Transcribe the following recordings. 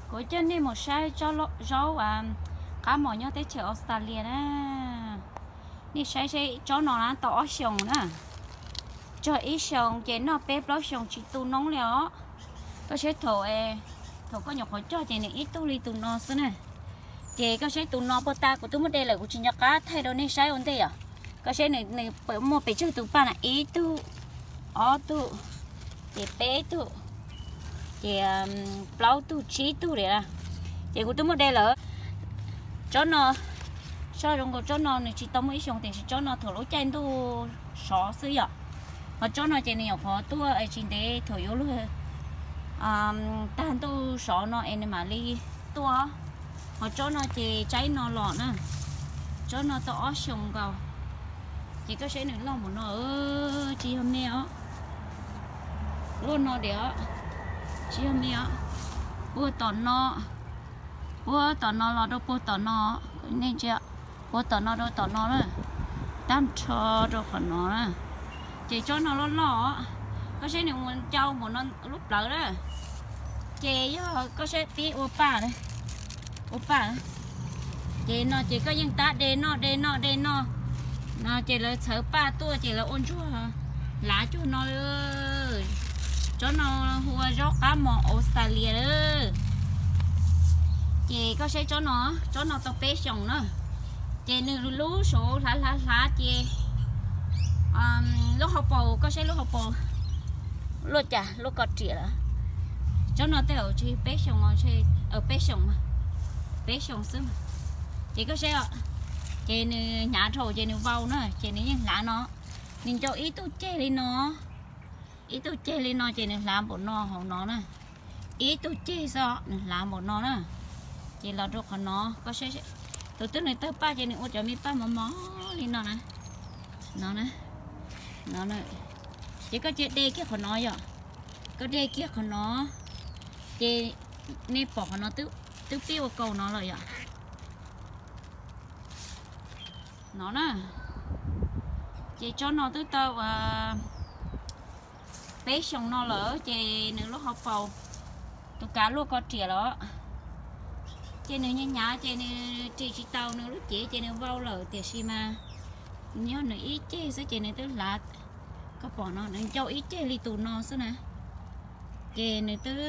Kuv coj nej mus saib zaub qab mos nyob teb chaws Australia na. Nej saib seb tsob no na tau ob xyoos na. Tsog ib xyoos ces noj peb plaub xyoos tsis tu noob li os. Koj saib thaum, thaum koj nyuam qhuav coj ces nws ib tug li tus no xwb na. Ces koj saib tus no puag ta kuv twb muab de lawm kuv tsis nco qab thaij rau nej saib ua ntej yom. Koj saib nws muaj pes tsawg tus paj na, ib tug, ob tug, ces peb tug, ces plaub tug tsib tug li na. Ces kuv twb muab de lawm. Tsob no, soj zoo nkaus tsob no nws tsis tau muaj ib xyoos tiam sis tsob no thaum lub caij ntuj sov xwb yom. Ho tsob no ces nws nyuam qhuav tuaj tsis ntev thaum yuav luag tag ntuj sov no es nws mam li tuaj. Ho tsob no ces tsaib no los na. Tsob no tau ob xyoos nkaus. Ces koj saib nws loj npaum no, tsis yog me os. Luaj no diam, tsis yog me os. Puag tom no, puag tom no los rau puag tom no, nej ntsia, puag tom no rau tom no na, tag nrho rau qhov no na. Ces tsob no loj loj, koj saib nws mus ncau npaum no lub plawv na. Ces yog koj saib pib ua paj, ua paj, ces no ces koj yeej tab de noj de noj de noj no ces lawv txhawv paj tuaj ces lawv ua ntsuag hlav cuag no. Tsob no hu ua zaub qab mos Australia lawm. Ces koj saib tsob no, tsob no tau peb xyoos na. Ces nws lub saud hlav hlav hlav ces lub hauv paus, koj saib lub hauv paus luaj cas, luaj ko riam lawm. Tsob no tej zaum tsis peb xyoos, peb xyoos, peb xyoos xwb. Ces koj saib, ces nws hnyav dhau ces nws vau na ces nws yeej hlav no. Nws ncau ib tug ceg li no, ib tug ceg li no ces nws hlav npaum no hauv no na. Ib tug ceg xwb nws hlav npaum no na. Ces los rau qhov no, koj saib, tus twg nws tawg paj ces nws ua cov me paj mos mos li no na. No, no, ces koj cia de kiag qhov no yom. Koj de kiag qhov no, ces nej pom qhov no twb pib ua kaus no lawm yom. No na, ces tsob no twb tau peb xyoos no lawm ces nws lub hauv paus tus kav luaj ko riam los. Ces nws hnyav hnyav ces nws ris tsis tau nws lub cev ces nws vau lawm tiam sis mas yog nws ib ceg xwb ces nws twb hlav. Koj pom no nws ncau ib ceg li tus no xwb na. Ces nws twb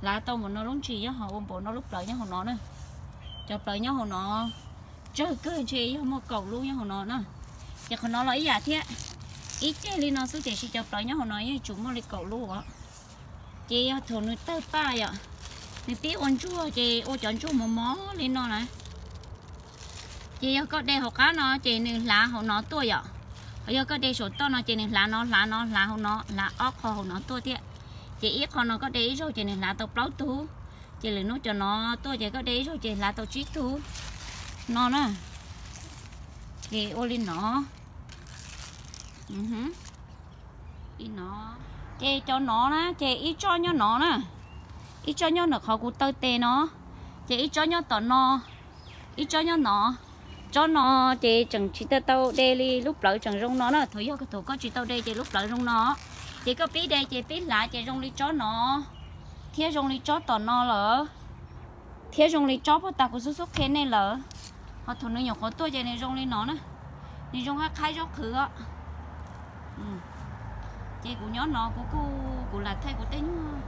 hlav tau npaum no lub ntsis nyob hauv, ua npaum no lub plawv nyob hauv no na. Cov plawv nyob hauv no tsawg kawg ntshe yog muaj kaum lub nyob hauv no na. Ces qhov no los ib yam thiab, ib ceg li no xwb tiam sis cov plawv nyob hauv no yeej tsum muaj li kaum lub os. Ces yog thaum nws tawg paj yom, nws pib ua ntsuag ces ua cov ntsuag mos mos li no na. Ces yog koj de hauv qab no ces nws hlav hauv no tuaj yom. Ho yog koj de saum toj no ces nws hlav no, hlav no, hlav hauv no, hlav ob qho hauv no tuaj thiab. Ces ib qho no koj de ib zaug ces nws hlav tau plaub tug. Ces lwm hnub cov no tuaj ces koj de ib zaug ces hlav tau tsib tug no na. Ces ua li no. Ces cov no na ces ib tsob nyob no na, ib tsob nyob ntawm qhov kuv taw tes no, ces ib tsob nyob tom no, ib tsob nyob no. Tsob no ces tseem tsis tau tau de li, lub plawv tseem zoo no na. Thaum yog thaum koj tsis tau de ces lub plawv zoo no, ces koj pib de ces pib hlav ces zoo li tsob no thiab zoo li tsob tom no lawm, thiab zoo li tsob puag ta kuv xub xub qhia nej lawm. Ho thaum nws nyuam qhuav tuaj ces nws zoo li no na, nws zoo qhaib qhaib zaub qhwv os. Ces kuv nyob no kuv kuj, kuv lam thaij kuv tej nyuag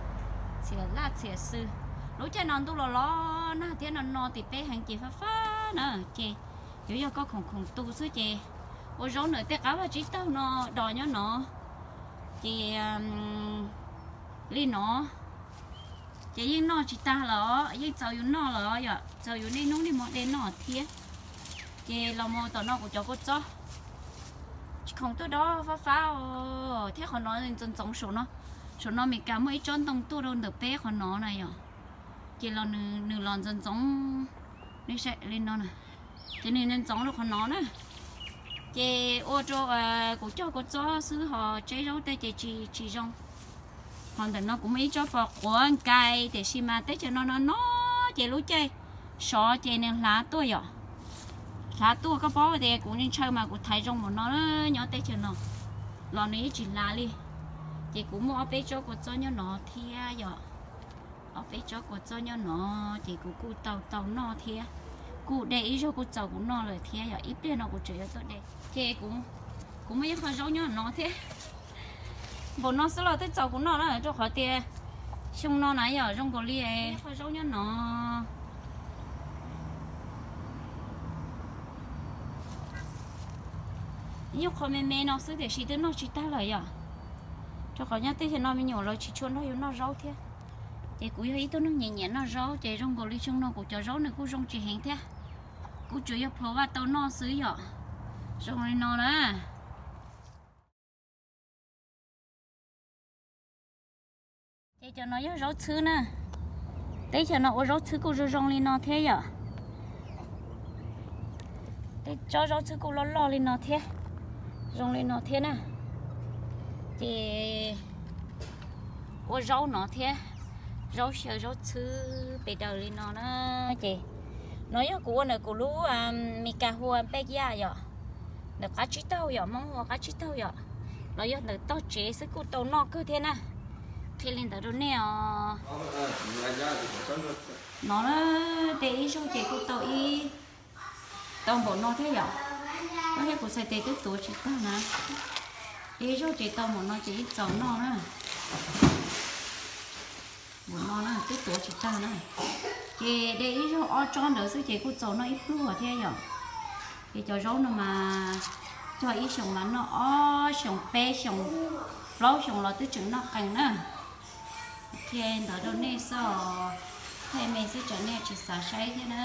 txhiam laj txhiam xwm. Lub caij no ntuj los los nag thiab no no tim peb heev ces fab fab na, ces yuav yog koj khoom khoom tu xwb ces ua zaub ntawm tej qab vaj tsib taug no, dos nyob no. Ces li no, ces yeej noj tsis tag los yeej txaus yus noj los yom, txaus yus niaj hnub niaj hmo de noj thiab. Ces los mus tom no kuv cov kua txob tsis khoom tuaj dob fab fab os, thiab qhov no ntxoov ntxoov saum no, saum no Meskas muaj ib tsob ntoo tuaj rau ntawm peb qhov no na yom. Ces los nws los ntxoov ntxoov li no, ces nws ntxoov ntxoov rau qhov no na. Ces ua rau kuv cog kua txob xwb ho tseb zaub tej ces tsis, tsis zoo. Ho ntawm no kuv muaj ib tsob pos quav nkai tiam sis mas teb chaws no no no ces lub caij sov ces nws hlav tuaj yom. Hlav tuaj, koj paub tias kuv ntshaw mas kuv thaiv zoo npaum no, nyob teb chaws no los nws yeej tsis hlav li. Ces kuv muaj ob peb tsob kua txob nyob no thiab yom. Ob peb tsob kua txob nyob no, ces kuv kuj tau tau noj thiab. Kuj de ib zaug kuj txaus kuv noj lawm thiab yom, ib pliag no kuv tseem yuav tuaj de. Ces kuv muaj ib qho zaub nyob no thiab. Npaum no xwb los twb txaus kuv noj na, rau qhov tias xyoo no na yom, zoo nkaus li ib qho zaub nyob no. Nyuj qho me me no xwb tiam sis twb noj tsis tag lawm yom. Rau qhov nyob teb chaws no me nyuam lawv tsis tshua nrog yus noj zaub thiab. Ces kuv yog ib tug neeg nyiam nyiam noj zaub, ces zoo nkaus li xyoo no kuv cov zaub nws kuj zoo tsis heev thiab. Kuv tsuas yog phov vaj tau noj xwb yom. Zoo li no na. Ces cov no yog zaub txhwb na. Teb chaws no ua zaub txhwb kuj zoo zoo li no thiab yom. Tej tsob zaub txhwb kuj loj loj li no thiab, zoo li no thiab na. Ces ua zaub no thiab, zaub xyaw zaub txhwb pes daws li no na. Ces no yog kuv ua ntawm kuv lub Mes kas hua npej yaj yom, ntawm qab tsib taug yom, Hmoob hu ua qab tsib taug yom, los yog ntawm tog tsev xwb kuj tau noj kawg thiab na. Qhia li ntawd rau nej os. No na, de ib zaug ces kuj tau ib, tau npaum no thiab yom. Koj thiab kuv txhais tes twb tuav tsis tag na. De ib zaug ces tau npaum no ces ib txaus noj na. Npaum no na twb tuav tsis tag na. Ces de ib zaug ob tsob ntawd xwb ces kuj txaus noj ib pluag thiab yom. Ces cov zaub no mas cog ib xyoos mas noj ob xyoos peb xyoos plaub xyoos los twb tseem noj qees na. Qhia ntawd rau nej xwb os, thaij me xwb tsam nej tsis xav saib thiab na.